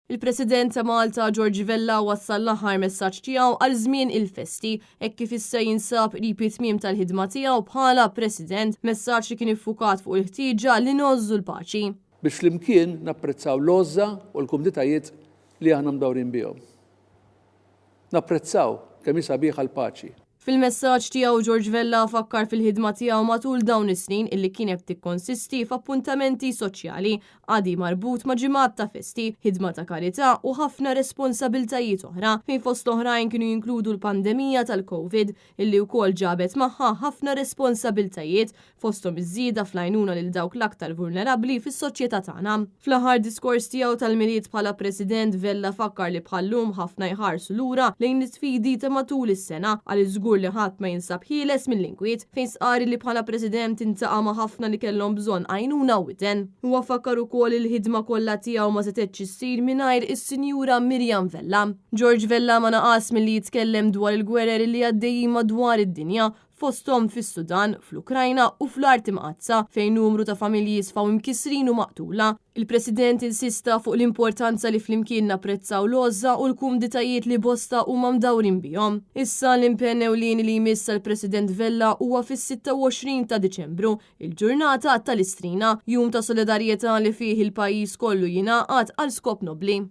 Il-President ta' Malta George Vella wassal l-aħħar messaġġ tiegħu għal żmien il-festi, hekk kif issa jinsab qrib it-tmiem tal-ħidma tiegħu bħala President, messaġġ li kien iffukat fuq il-ħtieġa li ngħożżu l-paċi. Biex flimkien napprezzaw l-għożża u l-kumditajiet li aħna mdawrin bihom. Napprezzaw kemm hi sabiħa l-paċi. Fil-messaġġ tiegħu George Vella fakkar fil-ħidma tiegħu matul dawn is-snin illi kienet tikkonsisti f'appuntamenti soċjali, qadi marbut ma' ġimgħat ta' festi, ħidma ta' karità u ħafna responsabiltajiet oħra fejn fost l-oħrajn kienu jinkludu l-pandemija tal-Covid illi wkoll ġabet magħha ħafna responsabiltajiet fosthom iż-żieda fl-għajnuna lil dawk l-aktar vulnerabbli fis-soċjetà tagħna. Fl-aħħar diskors tiegħu tal-Milied bħala President, Vella fakkar li bħal-lum ħafna jħarsu lura lejn l-isfidi ta' matul is-sena għaliex żgur li ħadd ma jinsab ħieles mill-inkwiet, fejn stqarr li bħala President iltaqa' ma' ħafna li kellhom bżonn għajnuna u widen. Huwa fakkar ukoll li l-ħidma kollha tiegħu ma setgħetx issir mingħajr is-Sinjura Miriam Vella. George Vella ma naqas milli jitkellem dwar il-gwerer li għaddejjin madwar id-dinja fosthom fis-Sudan, fl-Ukrajna u fl-Art Imqaddsa, fejn numru ta' familji sfaw imkissrin u maqtula. Il-President insista fuq l-importanza li flimkien napprezzaw l-għożża u l-kumditajiet li bosta huma mdawrin bihom. Issa l-impenn ewlieni li jmiss għall-President Vella huwa fis-26 ta' Diċembru, il-ġurnata tal-Istrina, jum ta' solidarjetà li fih il-pajjiż kollu jingħaqad għal skop nobbli.